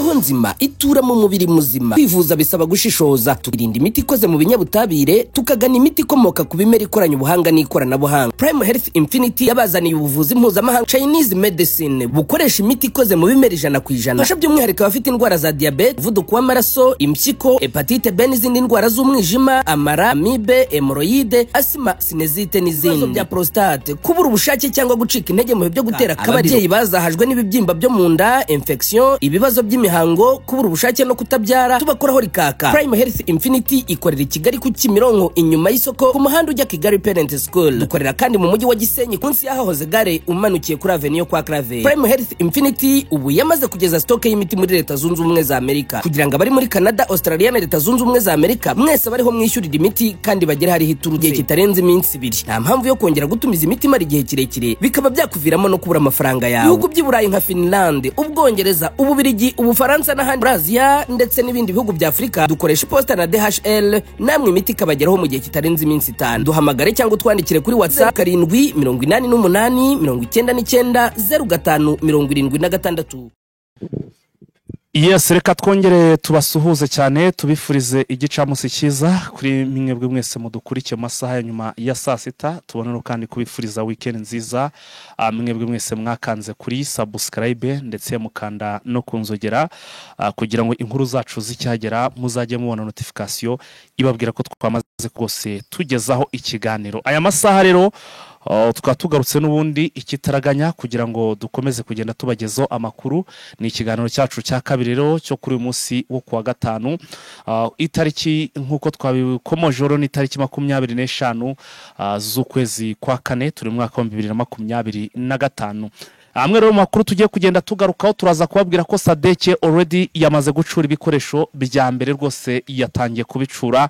Roho nzima itura mu mubiri muzima. Kwivuza bisaba gushishoza, tukirinda imiti ikoze mu binyabutabire, tukagana imiti ikomoka ku bimera ikoranye ubuhanga n'ikoranabuhanga. Prime Health Infinity yabazaniye ubuvuzi mpuzamahanga Chinese Medicine, bukoresha imiti ikoze mu bimera 100%. Fasha by'umwihariko abafite indwara za diyabete, umuvuduko w'amaraso, impyiko, hepatite B n'izindi ndwara z'umwijima, amara, amibe, hémorroïdes, asima, sinusite n'izindi. Ibibazo bya prostate, kubura ubushake cyangwa gucika intege mu bihe byo gutera akabariro, ababyeyi bazahajwe n'ibibyimba byo mu nda, infection, ibibazo by'imihango, kubura ubushake no kutabyara, tubakoraho rikaka. Prime Health Infinity ikorera i Kigali ku Kimironko, inyuma y'isoko, ku muhanda ujya Kigali Parent School. Dukorera kandi mu mujyi wa Gisenyi, munsi y'ahahoze gare, umanukiye kuri avenue yo kwa Claver. Prime Health Infinity ubu yamaze kugeza stock y'imiti muri Leta Zunze Ubumwe za Amerika, kugira ngo abari muri Canada, Australia na Leta Zunze Ubumwe za Amerika mwese bariho mwishyurira imiti kandi bagere hariho iturutse igihe kitarenze iminsi 2. Nta mpamvu yo kongera gutumiza imiti imara igihe kirekire, bikaba byakuviramo no kubura amafaranga yawe. Ibihugu by'i Burayi nka Finland, Ubwongereza, Ububirigi, Ubufaransa n'ahandi muri Aziya ndetse n'ibindi bihugu bya Afurika, dukoresha iposita na DHL, namwe imiti ikabageraho mu gihe kitarenze iminsi 5. Duhamagare cyangwa utwandikire kuri WhatsApp 788990576. Yes, reka twongere tubasuhuze cyane, tubifurize igicamunsi cyiza kuri mwebwe mwese mudukurikiye mu masaha ya nyuma ya saa sita. Tubonero kandi kubifuriza weekend nziza, mwebwe mwese mwakanze kuri subscribe ndetse mukanda no kunzogera, kugira ngo inkuru zacu zicyagera muzajye mubona notification ibabwira ko twamaze rwose tugezaho ikiganiro. Aya masaha rero tukaba tugarutse n'ubundi ikitaraganya kugira ngo dukomeze kugenda tubagezaho amakuru. Ni ikiganiro cyacu cya kabiri rero cyo kuri uyu munsi wo kuwa gatanu, itariki nk'uko twabikomoje rero ni itariki 25 z'ukwezi kwa kane, turi mu mwaka wa 2025. Amwe rero mu makuru tugiye kugenda tugarukaho, turaza kubabwira ko SADC already yamaze gucura ibikoresho bya mbere, rwose yatangiye kubicura.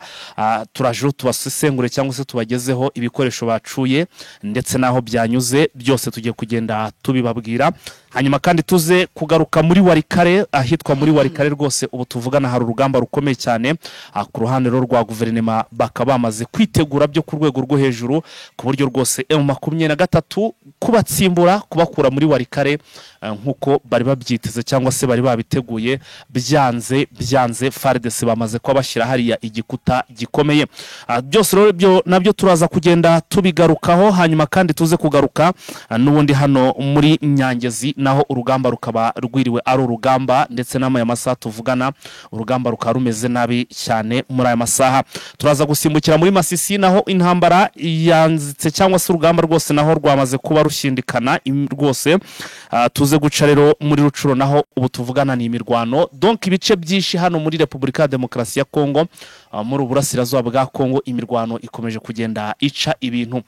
Turaje rero tubasesengure cyangwa se tubagezeho ibikoresho bacuye ndetse n'aho byanyuze, byose tugiye kugenda tubibabwira. Hanyuma kandi tuze kugaruka muri Walikale, ahitwa muri Walikale rwose ubu tuvugana hari urugamba rukomeye cyane. Ku ruhande rero rwa guverinoma bakaba bamaze kwitegura byo ku rwego rwo hejuru, ku buryo rwose M23 kubatsimbura, kubakura muri Walikale nk'uko bari babyiteze cyangwa se bari babiteguye, byanze byanze FARDC bamaze kuba bashyira hariya igikuta gikomeye. Byose rero byo nabyo turaza kugenda tubigarukaho. Hanyuma kandi tuze kugaruka n'ubundi hano muri Nyangezi, naho urugamba rukaba rwiriwe ari urugamba, ndetse n'amaya masaha tuvugana urugamba rukaba rumeze nabi cyane muri aya masaha. Turaza gusimbukira muri Masisi, naho intambara yanzitse cyangwa se urugamba rwose naho rwamaze kuba rushindikana rwose. Tuze guca rero muri Rucuro, naho ubu tuvugana ni imirwano. Donc ibice byinshi hano muri Repubulika ya Demokarasi ya Kongo, muri uburasirazuba bwa Kongo, imirwano ikomeje kugenda ica ibintu.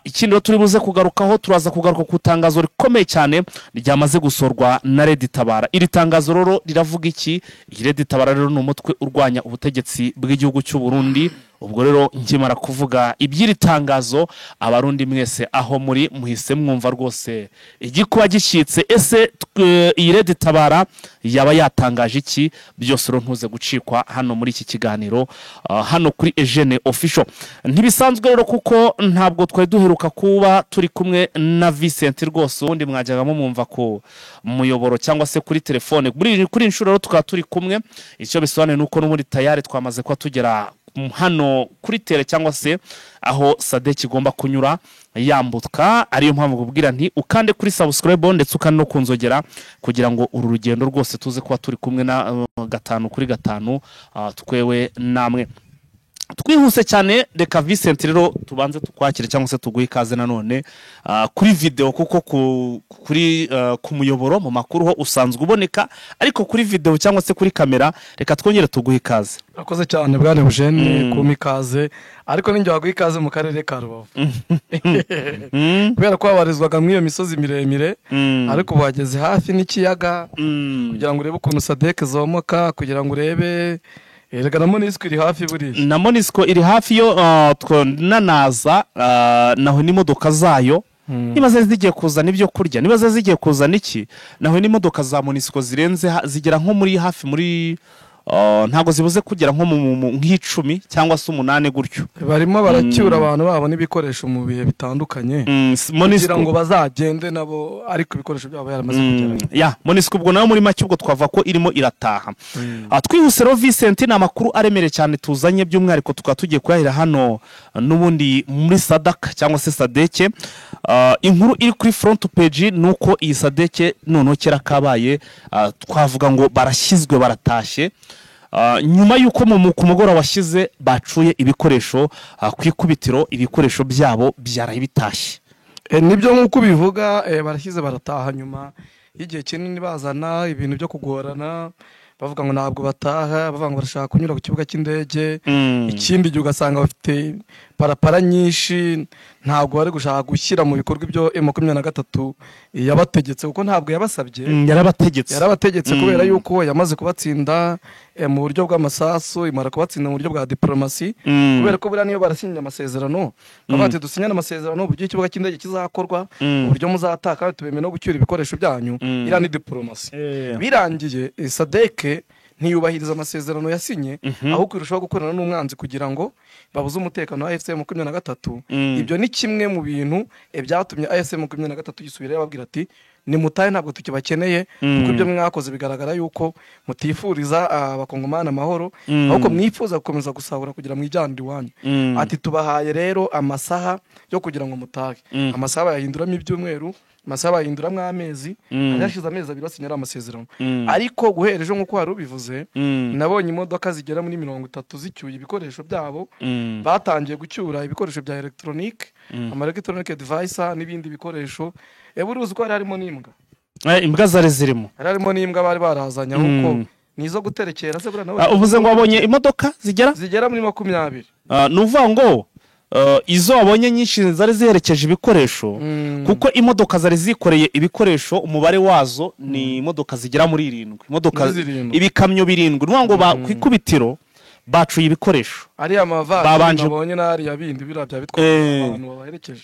Ikindi rero turi buze kugarukaho, turaza kugaruka ku itangazo rikomeye cyane ryamaze gusorwa na Red Tabara. Iri tangazo rero riravuga iki? Iyi Red Tabara rero ni umutwe urwanya ubutegetsi bw'igihugu cy'u Burundi. Ubwo rero nkimara kuvuga iby'iri tangazo, Abarundi mwese aho muri muhise mwumva rwose igikuba gishyitse. Ese iyi Red Tabara yaba yatangaje iki? Byose rero ntuze gucikwa hano muri iki kiganiro, hano kuri Eugene Official. Ntibisanzwe rero kuko ntabwo twari duheruka kuba turi kumwe na Vincent rwose, ubundi mwajyaga mumwumva ku muyoboro cyangwa se kuri telefone. Kuri inshuro rero tukaba turi kumwe, icyo bisobanuye nuko n'ubundi tayari twamaze kuba tugera hano kuri terrain cyangwa se aho SADC igomba kunyura yambuka. Ariyo mpamvu kubwira nti ukande kuri subscribe ndetse ukande no kunzogera, kugira ngo uru rugendo rwose tuze kuba turi kumwe na 5 kuri 5, twewe namwe. Twihuse cyane, reka Vincent rero tubanze tukwakire cyangwa se tuguhe ikaze nanone kuri video, kuko ku muyoboro mu makuru ho usanzwe uboneka, ariko kuri video cyangwa se kuri kamera reka twongere tuguhe ikaze. Urakoze cyane bwana Eugene kumpa ikaze, ariko ninjye waguha ikaze mu karere ka Rubavu, kubera ko wabarizwaga muri iyo misozi miremire, ariko ubu wageze hafi n'ikiyaga, kugira ngo urebe ukuntu SADC zomoka, kugira ngo urebe erega na MONUSCO iri hafi buriya. Na MONUSCO iri hafi yo, nanaza naho n'imodoka zayo niba zari zigiye kuzana ibyo kurya, niba zari zigiye kuzana iki, naho n'imodoka za MONUSCO zirenze zigera nko muri hafi muri Ntabwo zibuze kugera nko nk'icumi cyangwa se 8 gutyo. Barimo baracyura abantu babo n'ibikoresho mu bihe bitandukanye kugira ngo bazagende nabo, ariko ibikoresho byabo yaramaze kugera. Ya MONUSCO ubwo nayo muri make ubwo twava ko irimo irataha. Twihuse rero Vincent, ni amakuru aremereye cyane tuzanye, by'umwihariko tukaba tugiye kuyahera hano n'ubundi muri SADC cyangwa se SADC. Inkuru iri kuri front page ni uko iyi SADC noneho kera kabaye, twavuga ngo barashyizwe baratashye. Nyuma y'uko ku mugoroba washyize bacuye ibikoresho ku ikubitiro, ibikoresho byabo byaraye bitashye. Nibyo nk'uko ubivuga, barashyize barataha nyuma y'igihe kinini bazana ibintu byo kugorana, bavuga ngo ntabwo bataha, bavuga ngo barashaka kunyura ku kibuga cy'indege. Ikindi gihe ugasanga bafite parapara nyinshi, ntabwo bari gushaka gushyira mu bikorwa ibyo M23 yabategetse, kuko ntabwo yabasabye. Yarabategetse kubera yuko yamaze kubatsinda mu buryo bw'amasasu, imara kubatsinda mu buryo bwa diplomasi, kubera ko buriya niyo barasinya amasezerano, bavuga ati dusinyane amasezerano uburyo ikibuga cy'indege kizakorwa, uburyo muzataka, tubemeye no gucyura ibikoresho byanyu. Iriya ni diplomasi. Birangiye SADC ntiyubahiriza amasezerano yasinye, ahubwo irushaho gukorana n'umwanzi kugira ngo babuze umutekano wa AFC M23. Ibyo ni kimwe mu bintu byatumye AFC M23 yisubira yababwira ati nimutahe, ntabwo tukibakeneye, kuko ibyo mwakoze bigaragara yuko mutifuriza abakongomani amahoro, ahubwo mwifuza gukomeza gusahura kugira mwijyanire iwanyu. Ati tubahaye rero amasaha yo kugira ngo mutahe. Amasaha bayahinduramo ibyumweru, amasaha bayahinduramo amezi, hashize amezi 2 basinyara amasezerano. Ariko guhera ejo nk'uko wari ubivuze, nabonye imodoka zigera muri 30 zicyuye ibikoresho byabo. Batangiye gucyura ibikoresho bya electronic, ama electronic device n'ibindi bikoresho. Uruzi ko hari harimo n'imbwa. Imbwa zari zirimo. Hari harimo n'imbwa bari barazanye ahubwo nizo guterekera se buriya nawe. Uvuze ngo wabonye imodoka zigera muri 20. Nuvuga ngo izo wabonye nyinshi zari ziherekeje ibikoresho, kuko imodoka zari zikoreye ibikoresho umubare wazo ni imodoka zigera muri 7, imodoka ibikamyo 7. Nuvuga ngo ku ikubitiro bacuye ibikoresho. Ari amavatiri nabonye nari yabindi birabya bitwa abantu babaherekeje.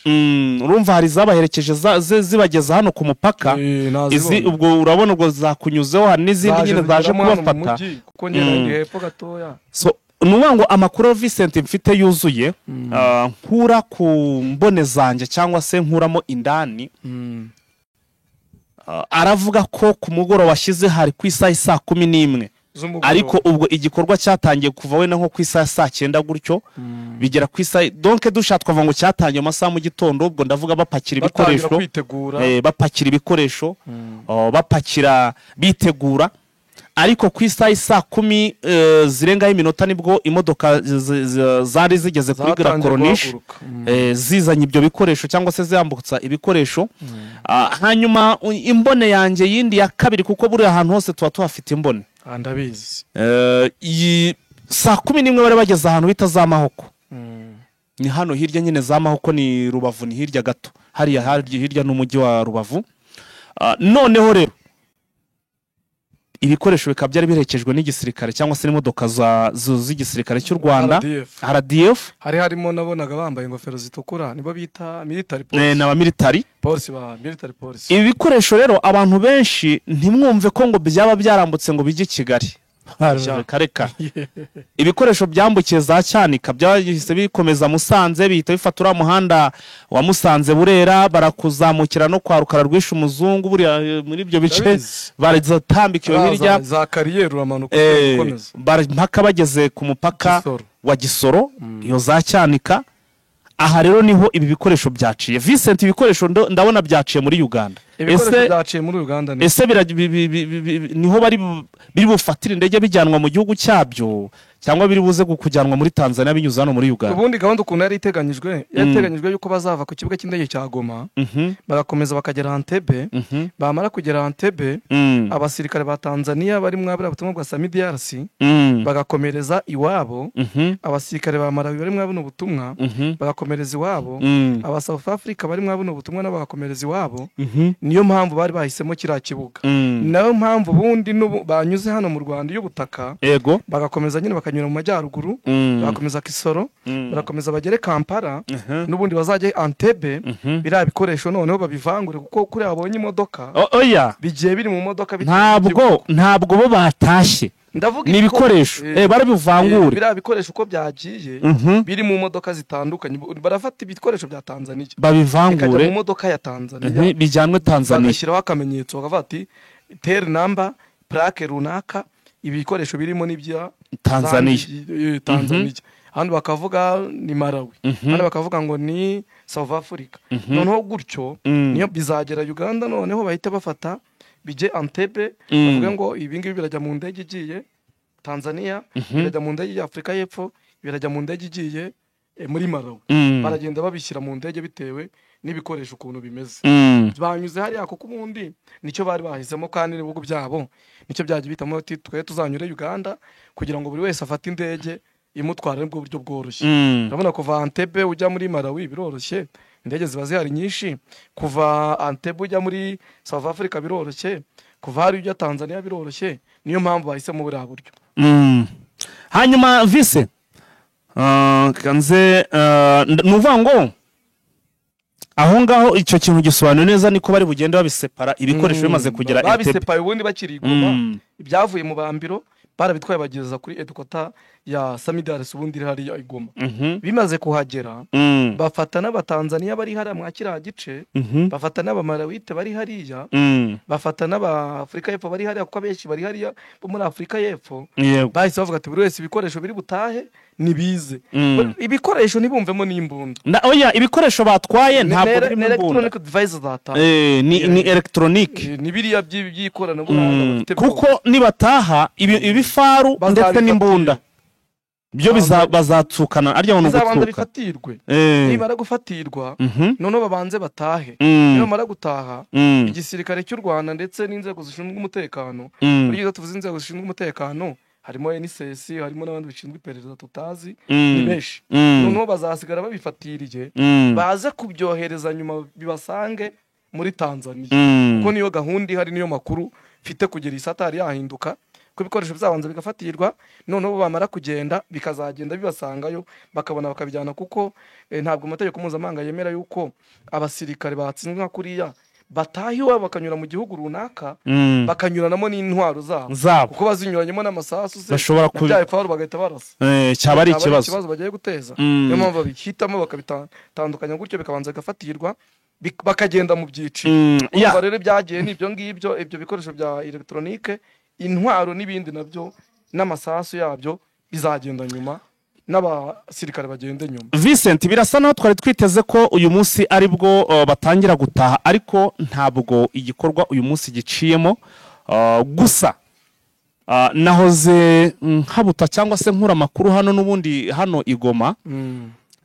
Urumva hari zabaherekeje zibageza hano ku mupaka. Izi ubwo urabona ubwo zakunyuzeho, hari n'izindi nyine zaje kubafata kuko nyine hepfo gatoya. So nuvuga ngo amakuru Vincent mfite yuzuye, nkura ku mbone zanjye cyangwa se nkuramo indani, aravuga ko ku mugoroba washize hari ku isaha saa 11, ariko ubwo igikorwa cyatangiye kuva wenda nko ku isaha saa 9 gutyo, bigera ku isaha donc dushatwa ngo cyatangiye amasaha mu gitondo. Ubwo ndavuga bapakira ibikoresho, bapakira ibikoresho, bapakira bitegura, ariko ku isaha saa 10 zirengaho iminota nibwo imodoka zari zigeze kuri Grand Corniche, zizanye ibyo bikoresho cyangwa se zambutsa ibikoresho. Hanyuma imbone yanjye yindi ya kabiri, kuko buri ahantu hose tuba tuhafite imbone, ndabizi, saa 11 bari bageze ahantu bita za Mahoko. Ni hano hirya nyine za Mahoko, ni Rubavu, ni hirya gato hariya hirya n'umujyi wa Rubavu. Noneho rero ibikoresho bikaba byari biherekejwe n'igisirikare cyangwa se n'imodoka z'igisirikare cy'u Rwanda RDF. Hari harimo nabonaga bambaye ingofero zitukura, nibo bita military police. N'aba military police, ba military police. Ibi bikoresho rero abantu benshi ntimwumve ko ngo byaba byarambutse ngo bijye Kigali. Reka ibikoresho byambukiye za Cyanika byahise bikomeza Musanze, bihita bifatura muhanda wa Musanze Burera, barakuzamukira no kwa Rukara rwishe umuzungu buriya muri ibyo bice barazatambika hirya za kariyeri uramanuka ukomeza mpaka bageze ku mupaka wa Gisoro iyo za Cyanika. Aha rero niho ibi bikoresho byaciye. Vincent, ibikoresho ndabona byaciye muri Uganda. Ese byaciye muri Uganda ni ese niho bari biri bufatira indege bijyanwa mu gihugu cyabyo cyangwa biri buze kujyanwa muri Tanzania binyuze hano muri Uganda? Ubundi gahunda ukuntu yari iteganyijwe, yateganyijwe yuko bazava ku kibuga cy'indege cya Goma, barakomeza bakagera Entebbe, bamara kugera Entebbe abasirikare ba Tanzania bari mwabira butumwa bwa SAMIDRC bagakomereza iwabo, abasirikare ba Malawi bari mwabino ubutumwa bagakomereza iwabo, aba South Africa bari mwabino ubutumwa n'abagakomereza iwabo. Niyo mpamvu bari bahisemo kiriya kibuga. Nayo mpamvu ubundi banyuze hano mu Rwanda y'ubutaka, bagakomeza nyine bakanyura mu majyaruguru, bagakomeza Kisoro, barakomeza bagere Kampala, n'ubundi bazajye Entebbe. Biriya bikoresho noneho babivangure, kuko kuri abonye imodoka oya bigiye biri mu modoka. Ntabwo bo batashye. Ndavuga Ni ibikoresho. Barabivangure. Biriya bikoresho uko byagiye biri mu modoka zitandukanye, barafata ibikoresho bya Tanzania bikajya babivangure mu modoka ya Tanzania, bijyanwe Tanzania, bagashyiraho akamenyetso bakavuga ati tail number, plaque runaka, ibikoresho birimo n'ibya Tanzania. Tanzania. Ahandi bakavuga ni Malawi, ahandi bakavuga ngo ni South Africa. Noneho gutyo niyo bizagera Uganda, noneho bahita bafata bijye Entebbe, bavuge ngo ibi ngibi birajya mu ndege igiye Tanzania, birajya mu ndege ya Afurika y'Epfo, birajya mu ndege igiye muri Malawi. Baragenda babishyira mu ndege bitewe n'ibikoresho ukuntu bimeze. Banyuze hariya kuko ubundi nicyo bari bahisemo, kandi n'ibihugu byabo nicyo byagiye bitamo ati twe tuzanyure Uganda kugira ngo buri wese afate indege imutwara, nibwo buryo bworoshye. Urabona kuva Entebbe ujya muri Malawi biroroshye, indege ziba zihari nyinshi. Kuva Entebbe ujya muri South Africa biroroshye, kuva hari ujya Tanzania biroroshye. Niyo mpamvu bahisemo buriya buryo. Hanyuma vise kanze ni ukuvuga ngo aho ngaho icyo kintu gisobanuye neza, niko bari bugende babisepara ibikoresho bimaze kugera Entebbe. Babisepaye ubundi bakiri i Goma. Ibyavuye mu Bambiro barabitwaye bageza kuri headquarter ya SAMIDRC, ubundi iri hariya i Goma. Bimaze kuhagera, bafata n'Abatanzaniya bari hariya mwa kiriya gice, bafata n'Abamalawite bari hariya, bafata n'Abafurika y'Epfo bari hariya, kuko abenshi bari hariya bo muri Afurika y'Epfo. Bahise bavuga ati buri wese ibikoresho biri butahe nibize. Ibikoresho ntibumvemo n'imbunda. Oya, ibikoresho batwaye ntabwo birimo Ni imbunda. electronic devices zataha. Ni electronic. Ni biriya by'ikoranabuhanga bafite. Kuko nibataha ibifaru ndetse Bazabifatira. n'imbunda byo bazatsukana arya ngo ni Bizabanza ugutsuka. bifatirwe. Nibara gufatirwa, noneho babanze batahe. Nibamara gutaha, igisirikare cy'u Rwanda ndetse n'inzego zishinzwe umutekano, muri iyo tuvuze inzego zishinzwe umutekano harimo NSS, harimo n'abandi bashinzwe iperereza tutazi, ni benshi. Noneho bazasigara babifatiriye, baze kubyohereza nyuma bibasange muri Tanzania, kuko niyo gahunda ihari, niyo makuru mfite kugera isatari yahinduka, ko ibikoresho bizabanza bigafatirwa, noneho bamara kugenda bikazagenda bibasangayo, bakabona bakabijyana, kuko ntabwo amategeko mpuzamahanga yemera yuko abasirikare batsinzwe nka kuriya bataha iwabo bakanyura mu gihugu runaka, bakanyuranamo n'intwaro zabo, zabo, kuko bazinyuranyemo n'amasasu se bashobora na bya bifaru bagahita barasa. Cyaba ari ikibazo. Ikibazo bagiye guteza. Niyo mpamvu babihitamo bakabitandukanya gutyo, bikabanza bigafatirwa, bakagenda mu byiciro. Urumva rero ibyagiye ni ibyo ngibyo, ibyo bikoresho bya elegitoronike, intwaro n'ibindi nabyo n'amasasu yabyo bizagenda nyuma, n'abasirikare bagende nyuma. Vincent, birasa naho twari twiteze ko uyu munsi ari bwo batangira gutaha, ariko ntabwo igikorwa uyu munsi giciyemo. Gusa nahoze nkabuta cyangwa se nkura amakuru hano n'ubundi hano i Goma,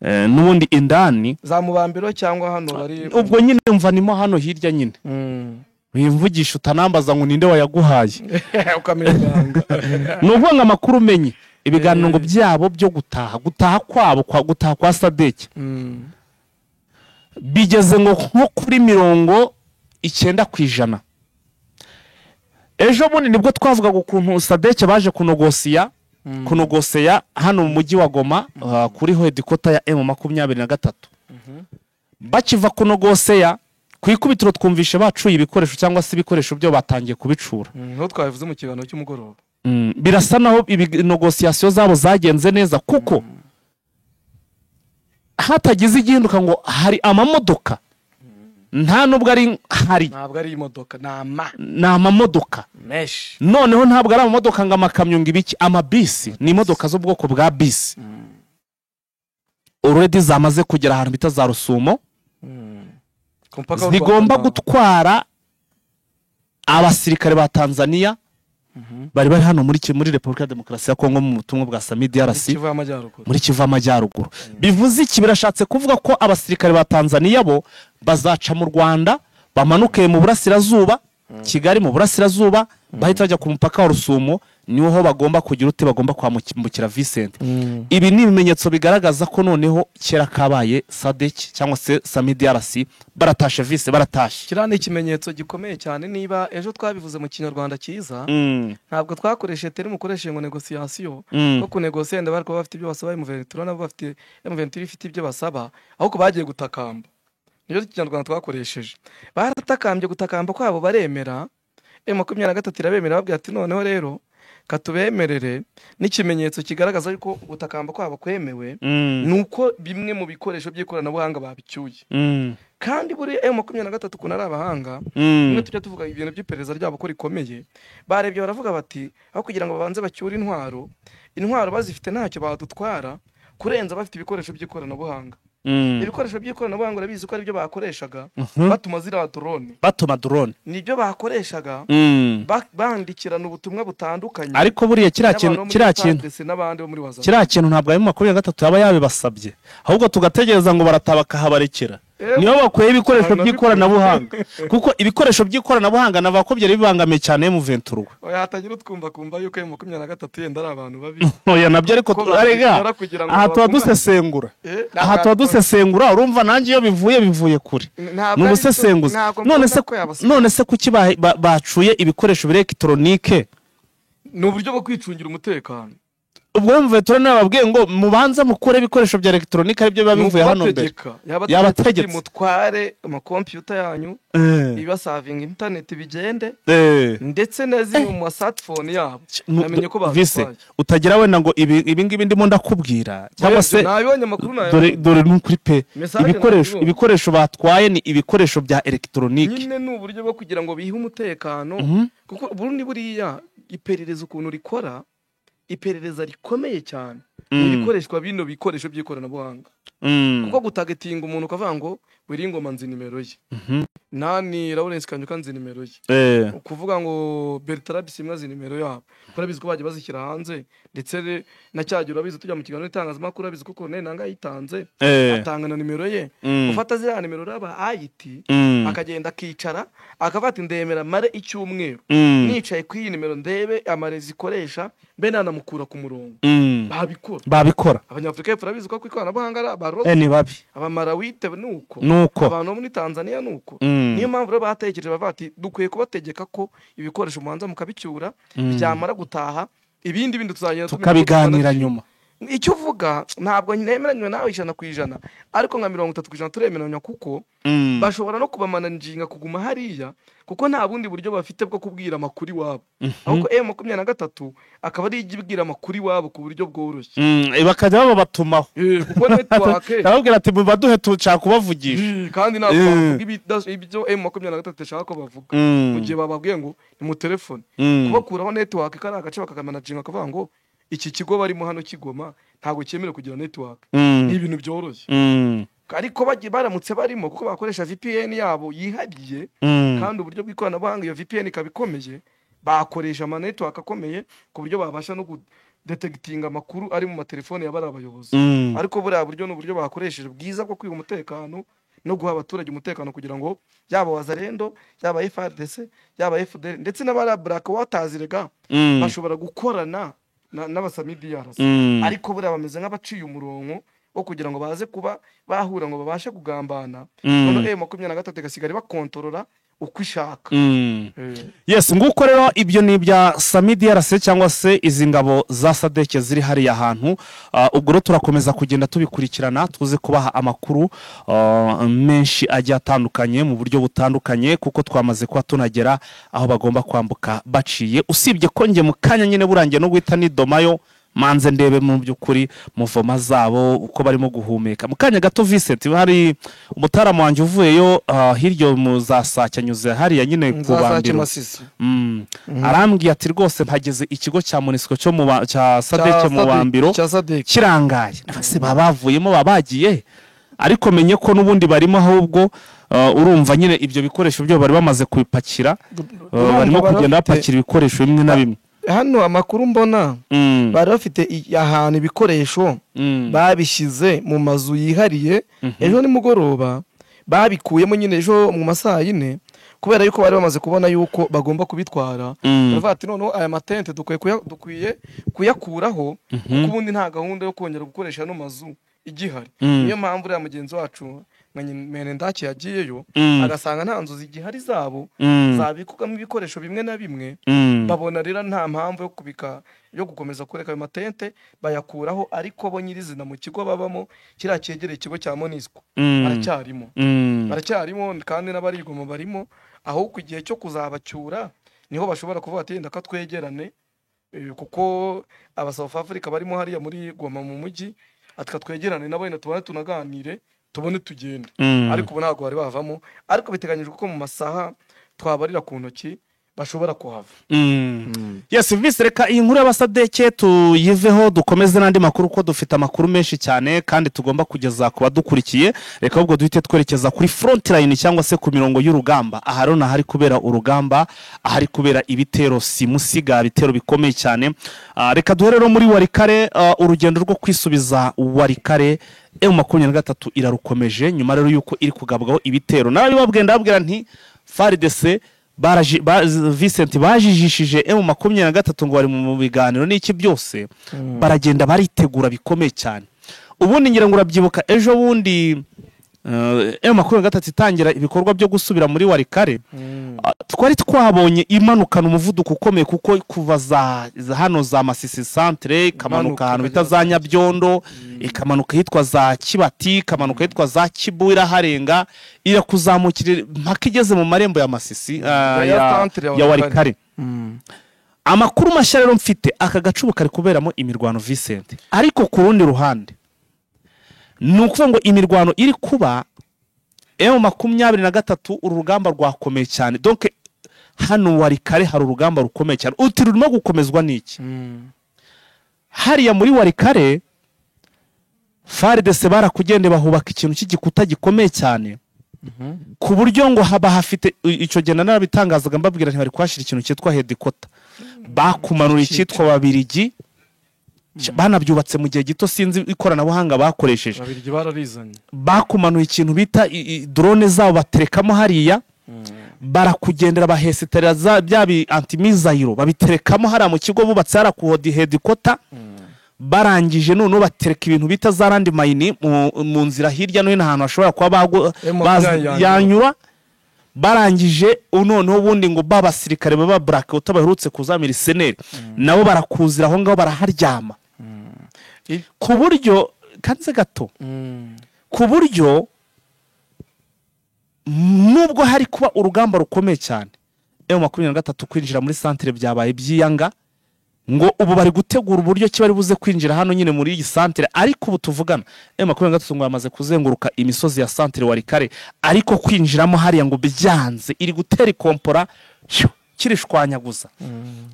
n'ubundi indani za Mubambiro cyangwa hano bari. Ubwo nyine mva nimo hano hirya nyine, wimvugisha utanambaza ngo ninde wayaguhaye. Ukamenya ibanga. Ni ukuvuga ngo amakuru umenye ibiganiro ngo byabo byo gutaha kwabo gutaha kwa SADC bigeze ngo nko kuri 90%. Ejo bundi nibwo twavugaga ukuntu SADC baje kunogoseya hano mu mujyi wa Goma, kuri headquarter ya M23. Bakiva kunogoseya, ku ikubitiro twumvishe bacuye ibikoresho, cyangwa se ibikoresho byo batangiye kubicura. Nk'uko twabivuze mu kiganiro cy'umugoroba. Birasa naho négociations zabo zagenze neza, kuko hatagize igihinduka ngo hari amamodoka, nta nubwo ari hari. Ntabwo ari imodoka, ni ama Ni amamodoka menshi. Noneho ntabwo ari amamodoka ngo amakamyo ngo ibiki, amabisi, ni imodoka z'ubwoko bwa bisi already zamaze kugera ahantu bita za Rusumo, Ku mupaka w'u zigomba Rwanda. gutwara abasirikare ba Tanzania bari hano muri Repubulika ya Demokarasi ya Kongo mu butumwa bwa SAMIDRC. Kivu y'Amajyaruguru. Muri Kivu y'Amajyaruguru. Bivuze iki? Birashatse kuvuga ko abasirikare ba Tanzania bo bazaca mu Rwanda, bamanuke mu burasirazuba, Kigali mu burasirazuba, bahita bajya ku mupaka wa Rusumo, niho bagomba kugira ute, bagomba kwambukira, Vincent. Ibi ni ibimenyetso bigaragaza ko noneho kera kabaye SADC cyangwa se SAMIDRC baratashe, Vise, baratashe. Kiriya ni ikimenyetso gikomeye cyane. Niba ejo twabivuze mu Kinyarwanda cyiza, ntabwo twakoresheje terme ukoresheje ngo négociation, ko kunegosiya wenda bari kuba bafite ibyo basaba M23, nabo bafite M23 ifite ibyo basaba, ahubwo bagiye gutakamba, niyo Kinyarwanda twakoresheje. Baratakambye, gutakamba kwabo baremera, M23 irabemera, babwira ati noneho rero Katubemerere n'ikimenyetso kigaragaza yuko gutakamba kwabo kwemewe, nuko bimwe mu bikoresho by'ikoranabuhanga babicyuye. Kandi buri M23 ukuntu ari abahanga, bimwe tujya tuvuga ibintu by'iperereza ryabo ko rikomeye, barebye baravuga bati aho kugira ngo babanze bacyure intwaro, intwaro bazifite ntacyo badutwara kurenza bafite ibikoresho by'ikoranabuhanga. Ibikoresho by'ikoranabuhanga urabizi ko aribyo bakoreshaga batuma ziriya drone, batuma drone nibyo bakoreshaga bandikirana ubutumwa butandukanye. Ariko buriya kiriya kintu n'abandi bo muri WhatsApp, kiriya kintu ntabwo ayo 23 yaba yabibasabye, ahubwo tugategereza ngo baratabakahabarekera niyo bakuye ibikoresho by'ikoranabuhanga, kuko ibikoresho by'ikoranabuhanga nava ko byari bibangamiye cyane M23. Oya hatagira utwumva kumva yuko M23 yenda ari abantu babi. Oya nabyo, ariko arega aha tuba dusesengura, urumva nanjye iyo bivuye kure ni ubusesenguzi. None se kuki bacuye ibikoresho bya electronique? Ni uburyo bwo kwicungira umutekano. Ubwo M23 nababwiye ngo mubanza mukure ibikoresho bya electronique aribyo biba bivuye hano mbere. Yabategetse mutware ama computer yanyu ibasavinga internet bigende, ndetse nazi mu smartphone yabo namenye ko batwaye. Utagira wenda ngo ibi ngibi ndimo ndakubwira cyangwa se nabibonye amakuru nayo, dore n'ukuri pe, ibikoresho batwaye ni ibikoresho bya electronique nyine, ni uburyo bwo kugira ngo bihe umutekano, kuko Burundi buriya iperereza ukuntu rikora, iperereza rikomeye cyane ibikoreshwa bino bikoresho by'ikoranabuhanga. Kuko gutagetinga umuntu ukavuga ngo Wiringoma nzi nimero ye, nani Lawrence Kanyuka nzi nimero ye, ukuvuga ngo Bertrand Bisimwa nzi nimero yabo, kuko urabizi ko bagiye bazishyira hanze, ndetse na cyagira urabizi tujya mu kiganiro n'itangazamakuru urabizi ko Colonel Nanga yitanze atanga na nimero ye. Ufata ziriya nimero raba IT akagenda akicara akavuga ati ndemera mare icyumweru nicaye kuri iyi nimero ndebe amarezi ikoresha mbe nanamukura ku murongo. Babikora Abanyafurika y'Epfo urabizi ko ikoranabuhanga baroze ni babi, Abamarawite nuko abantu muri Tanzania nuko. Niyo mpamvu rero batekereje bavuga ati dukwiye kubategeka ko ibikoresho mubanza mukabicyura, byamara gutaha ibindi bindi tuzagenda tukabiganira nyuma. Icyo uvuga ntabwo nemeranywe nawe 100%, ariko nka 30% turemeranywa, kuko bashobora no kubamanajinga kuguma hariya, kuko nta bundi buryo bafite bwo kubwira amakuru iwabo. Ahubwo M23 akaba ari ibwira amakuru iwabo ku buryo bworoshye, bakajya babatumaho, kuko network ndababwira ati mubaduhe tushaka kubavugisha, kandi ntabwo bavuga ibyo M23 ishaka ko bavuga mu gihe bababwiye ngo ni mu telefone. Kubakuraho network kari agace bakamanajinga kavuga ngo iki kigo barimo hano kigoma ntago cyemerewe kugira network, ni ibintu byoroshye. Ariko bagiye baramutse barimo kuko bakoresha VPN yabo yihariye, kandi uburyo bw'ikoranabuhanga iyo VPN ikabikomeye, bakoresha ama network akomeye ku buryo babasha no kudetegitinga amakuru ari mu matelefone y'abari abayobozi. Ariko buriya buryo n'uburyo bakoresheje bwiza bwo kwiha umutekano no guha abaturage umutekano, kugira ngo yaba Wazalendo, yaba FARDC, yaba FDL ndetse n'abari Black Waters rega bashobora gukorana n'abasamidiyarasi. Ariko buriya bameze nk'abaciye umurongo wo kugira ngo baze kuba bahura ngo babashe kugambana, none M23 igasigara bakontorora uko ishaka. Yes, nguko rero ibyo ni ibya SAMIDRC cyangwa se izi ngabo za SADC ziri hariya hantu. Ubwo rero turakomeza kugenda tubikurikirana, tuze kubaha amakuru menshi agiye atandukanye mu buryo butandukanye, kuko twamaze kuba tunagera aho bagomba kwambuka baciye. Usibye ko nge mu kanya nyine burangiye no guhita nidomayo manze ndebe mu by'ukuri muvoma zabo uko barimo guhumeka. Mu kanya gato Vincent hari umutaramu wanjye uvuyeyo hiryo mu za Sake anyuze hariya nyine ku Bambiro, arambwiye ati rwose mpageze ikigo cya Monisco cyo mu cya SADC mu Bambiro kirangaye, se babavuyemo babagiye, ariko menye ko nubundi barimo, ahubwo urumva nyine ibyo bikoresho byo bari bamaze kubipakira, barimo kugenda bapakira ibikoresho bimwe na bimwe. Hano amakuru mbona bari bafite ahantu ibikoresho babishyize mu mazu yihariye. Ejo nimugoroba babikuyemo nyine ejo mu masaha 4, kubera yuko bari bamaze kubona yuko bagomba kubitwara. Baravuga ati noneho aya matente dukwiye kuyakuraho, kuko ubundi nta gahunda yo kongera gukoresha no mazu igihari. Niyo mpamvu uriya mugenzi wacu Menendake yagiyeyo agasanga nta nzu zigihari zabo zabikugamo ibikoresho bimwe na bimwe. Babona rero nta mpamvu yo kubika yo gukomeza kureka ayo matente, bayakuraho. Ariko bo nyirizina mu kigo babamo kiriya cyegereye ikigo cya Monisco baracyarimo, kandi n'abarigoma barimo. Aho ku gihe cyo kuzabacyura niho bashobora kuvuga ati ndaka twegerane Kuko aba South Africa barimo hariya muri Goma mu mujyi, ati twegerane nabo wenda tubone tunaganire tubone tugende. Ariko ubu ntabwo bari bavamo, ariko biteganyijwe ko mu masaha twabarira ku ntoki bashobora kuhava. Yes, visi, reka iyi nkuru y'abasadeke tuyiveho, dukomeze n'andi makuru ko dufite amakuru menshi cyane kandi tugomba kugeza ku badukurikiye. Reka ahubwo duhite twerekeza kuri front line cyangwa se ku mirongo y'urugamba. Aha rero ahari kubera urugamba, ahari kubera ibitero simusiga, ibitero bikomeye cyane. Reka duhere rero muri Walikale. Urugendo rwo kwisubiza Walikale, M23 irarukomeje nyuma rero yuko iri kugabwaho ibitero. Narabibabwiye, ndababwira nti FARDC Vincent bajijishije M23 ngo bari mu biganiro n'iki byose, baragenda baritegura bikomeye cyane. Ubundi ngira ngo urabyibuka ejo bundi M23 itangira ibikorwa byo gusubira muri Walikale, twari twabonye imanukana umuvuduko ukomeye, kuko kuva za hano za Masisi centre ikamanuka ahantu bita za Nyabyondo, ikamanuka hitwa za Kibati, ikamanuka hitwa za Kibu, iraharenga irakuzamukira mpaka igeze mu marembo ya Masisi ya Walikale. Amakuru mashya rero mfite, aka gacubu kari kuberamo imirwano Vincent, ariko ku rundi ruhande ni ukuvuga ngo imirwano iri kuba M23, uru rugamba rwakomeye cyane. Donc hano Walikale hari urugamba rukomeye cyane. Uti rurimo gukomezwa n'iki? Hariya muri Walikale FARDC barakugende bahubaka ikintu cy'igikuta gikomeye cyane, ku buryo ngo haba hafite icyo genda narabitangazaga mbabwira nti bari kwashira ikintu cyitwa headquarter, bakumanura icyitwa Babirigi, banabyubatse mu gihe gito, sinzi ikoranabuhanga bakoresheje. Babirigi bararizanye, bakumanuye ikintu bita drone zabo baterekamo hariya, barakugendera bahesiterera za bya bi antimizayiro babiterekamo hariya mu kigo bubatse hariya ku headquarter. Barangije noneho batereka ibintu bita za randi mayini mu nzira hirya no hino ahantu hashobora kuba yanyura. Barangije noneho ubundi ngo babasirikare baba blackout baherutse kuzamira iseneri, nabo barakuzira aho ngaho baraharyama, ku buryo kanze gato, ku buryo nubwo hari kuba urugamba rukomeye cyane, M23 kwinjira muri centre byabaye byiyanga, ngo ubu bari gutegura uburyo ki bari buze kwinjira hano nyine muri iyi centre. Ariko ubu tuvugana M23 ngo yamaze kuzenguruka imisozi ya centre Walikale, ariko kwinjiramo hariya ngo byanze, iri gutera ikompora kirishwanyaguza,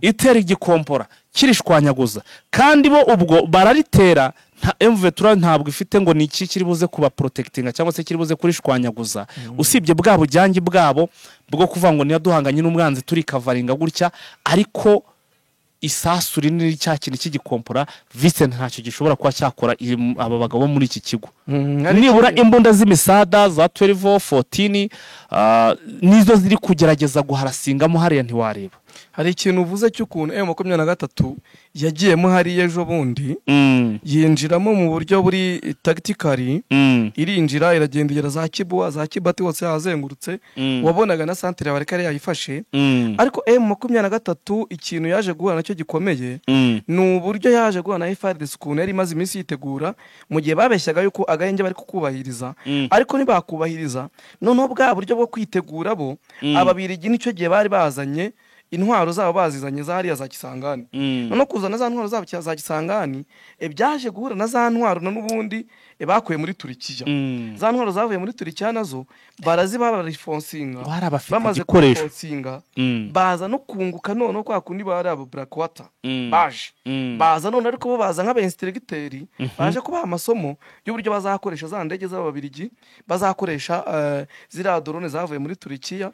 itera igikompora kirishwanyaguza, kandi bo ubwo bararitera. Nta M23 ntabwo ifite ngo ni iki kiri buze kuba protectinga cyangwa se kiri buze kurishwanyaguza, usibye bwa bujyangi bwabo bwo kuvuga ngo niyo duhanganye n'umwanzi turi kavaringa gutya, ariko isasu rinini cya kintu cy'igikompora Vincent ntacyo gishobora kuba cyakora aba bagabo muri iki kigo. Nibura imbunda z'imisada za 12 14 nizo ziri kugerageza guharasingamo hariya ntiwareba. Hari ikintu uvuze cy'ukuntu M23 yagiyemo hariya ejo bundi, yinjiramo mu buryo buri tactically, irinjira iragenda igera za Kibuwa za Kibati hose yazengurutse, wabonaga na centre ya Walikale yayifashe. Ariko M23 ikintu yaje guhura nacyo gikomeye ni uburyo yaje guhura na FARDC, ukuntu yari imaze iminsi yitegura mu gihe babeshyaga yuko agahenge bari kukubahiriza, ariko ntibakubahiriza. Noneho bwa buryo bwo kwitegura bo Ababirigi nicyo gihe bari bazanye intwaro zabo, bazizanye za hariya za Kisangani. Noneho kuzana za ntwaro zabo za Kisangani, byaje guhura na za ntwaro na n'ubundi bakuye muri Turikiya. Za ntwaro zavuye muri Turikiya nazo baraziba barifonsinga, bamaze kufonsinga baza no kunguka noneho kwa kundi bari abo Blackwater baje baza none, ariko bo baza nk'aba instructeur baje kubaha amasomo y'uburyo bazakoresha za ndege z'Ababirigi, bazakoresha ziriya drone zavuye muri Turikiya,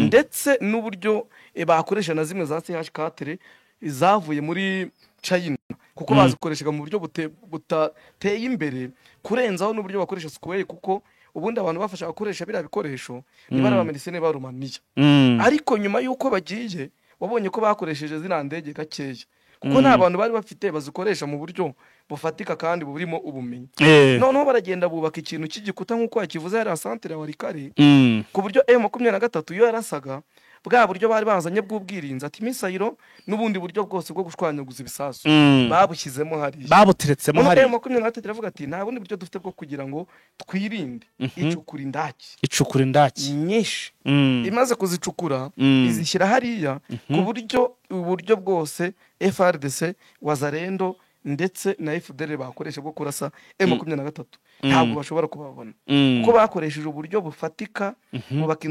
ndetse n'uburyo bakoresha na zimwe za CH4 zavuye muri China, kuko bazikoreshaga mu buryo butateye imbere kurenzaho n'uburyo bakoresha square, kuko ubundi abantu bafasha gukoresha biriya bikoresho ni bari abamedicine ba Romania. Ariko nyuma yuko bagiye wabonye ko bakoresheje ziriya ndege gakeya, kuko nta bantu bari bafite bazikoresha mu buryo bufatika kandi burimo ubumenyi. Noneho baragenda bubaka ikintu cy'igikuta nk'uko yakivuze yari centre ya Walikale, ku buryo M23 iyo yarasaga Bwa buryo bari bazanye bw'ubwirinzi, ati missile n'ubundi buryo bwose bwo gushwanyaguza ibisasu babushyizemo hariya, Babuteretsemo noneho hariya. M23 iravuga ati nta bundi buryo dufite bwo kugira ngo twirinde. Icukura indaki Icukura indaki nyinshi. Imaze kuzicukura, izishyira hariya ku buryo uburyo bwose FARDC, Wazalendo ndetse na FDLR bakoresha bwo kurasa M23 ntabwo bashobora kubabona, kuko bakoresheje uburyo bufatika, bubaka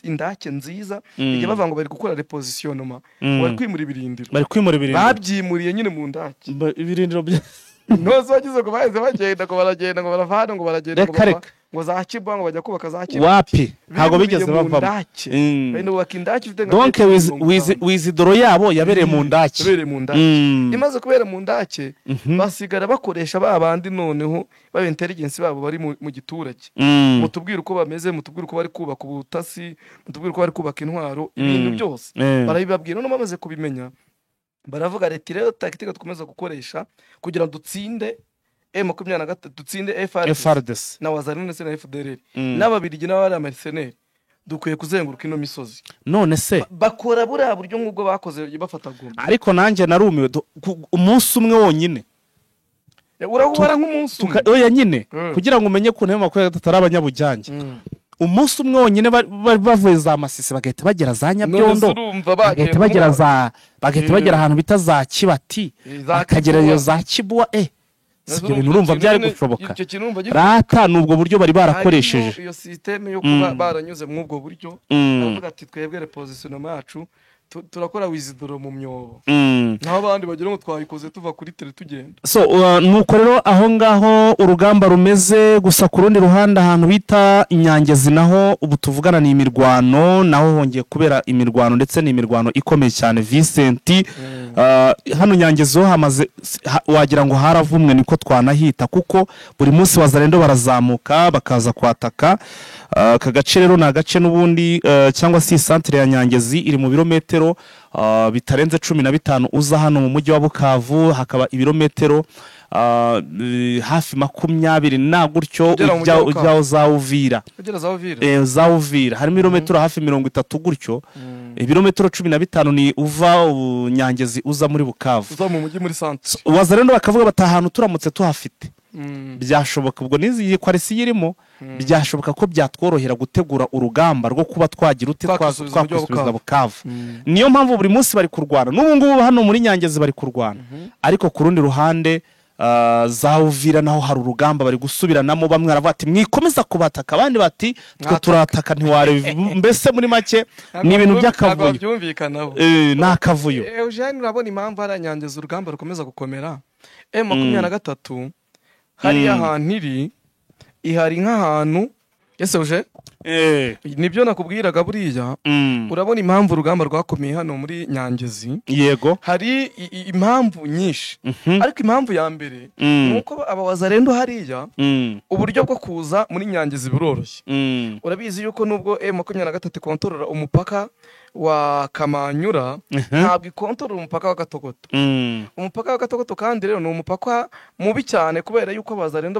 indake nziza. Igihe bavuga ngo bari gukora repositionnement, bari kwimura ibirindiro, Bari kwimura ibirindiro. Babyimuriye nyine mu ndake. Ibirindiro bya Ntozi wagize ngo baheze bagenda, ngo baragenda, ngo barava hano, ngo baragenda, ngo Reka, bava reka. ngo za Kibwa, ngo bajya kubaka za Kibwa. Wapi, ntabwo Bimuriye bigeze mu bavamo. ndake. Bagenda bubaka indake ifite nka Donc metero 50. Withdraw yabo yabereye mu ndake. Yabereye mu ndake. Imaze kubera mu ndake, basigara bakoresha ba bandi noneho baba intelligence babo bari mu giturage: mutubwire uko bameze, mutubwire uko bari kubaka ubutasi, mutubwire uko bari kubaka intwaro, ibintu byose. Barabibabwira. Noneho bamaze kubimenya baravuga leta rero tactique dukomeza gukoresha kugira ngo dutsinde M23, dutsinde FARDC FARDC na Wazalendo ndetse na FDLR n'Ababirigi n'abari amercenaires, dukwiye kuzenguruka ino misozi. None se Bakora buriya buryo nk'ubwo bakoze bafata Goma. Ariko nanjye narumiwe. Umunsi umwe wonyine. Urawubara nk'umunsi umwe. Oya nyine, kugira ngo umenye ukuntu M23 ari abanyabujyange, umunsi umwe wonyine bari bavuye za Masisi bagahita bagera za None se Nyabyondo, urumva bagiye bagahita bagera za bagahita bagera ahantu bita za Kibati, Za bakagera iyo Kibuwa. za Kibuwa, si ibyo bintu Urumva urumva ikintu byari nyine, gushoboka? Icyo kintu urumva Rata ni ubwo buryo bari barakoresheje. Harimo iyo système yo kuba baranyuze muri ubwo buryo, baravuga ati twebwe repositionnement yacu turakora withdraw mu myobo, naho abandi bagira ngo twayikoze tuva kuri terrain tugenda. So nuko rero aho ngaho urugamba rumeze. Gusa ku rundi ruhande, ahantu bita Inyangezi naho ubu tuvugana ni imirwano, naho hongeye kubera imirwano, ndetse ni imirwano ikomeye cyane. Vincent, hano Nyangezi ho hamaze wagira ngo haravumwe, niko twanahita, kuko buri munsi Wazalendo barazamuka bakaza kwataka. Aka gace rero ni agace n'ubundi, cyangwa se iyi santire ya Nyangezi iri mu birometero bitarenze 15 uza hano mu mujyi wa Bukavu, hakaba ibirometero hafi 20 na gutyo Ugera mu mujyi ujya wa Bukavu. ujya za Uvira. Ugera za Uvira. Za Uvira harimo ibirometero hafi 30 gutyo. Ibirometero 15 ni uva Nyangezi uza muri Bukavu. Uza mu mujyi muri centre. Wazalendo bakavuga bati ahantu turamutse tuhafite byashoboka, ubwo n'izi coalition irimo, byashoboka ko byatworohera gutegura urugamba rwo kuba twagira ute, Twakwisubiza umujyi wa twakwisubiza Bukavu. Niyo mpamvu buri munsi bari kurwana, n'ubu ngubu hano muri Nyangezi bari kurwana. Ariko ku rundi ruhande, za Uvira naho hari urugamba bari gusubiranamo. Bamwe baravuga ati mwikomeza kubataka, abandi bati twe Mwataka. turataka. Ntiwareba, mbese muri make ni ibintu by'akavuyo. Byumvikanaho. Ni akavuyo. Eugene, urabona impamvu hariya Nyangezi urugamba rukomeza gukomera? M23 hariya hantu iri, ihari nk'ahantu ese Eugene, nibyo nakubwiraga buriya. Urabona impamvu urugamba rwakomeye hano muri Nyangezi? Yego. Hari impamvu nyinshi, ariko impamvu ya mbere ni uko aba Wazalendo hariya uburyo bwo kuza muri Nyangezi buroroshye. Urabizi yuko nubwo M23 ikontorora umupaka wa Kamanyura, ntabwo ikontorora umupaka wa Gatogoto. Umupaka wa Gatogoto kandi rero ni umupaka mubi cyane kubera yuko Abazalendo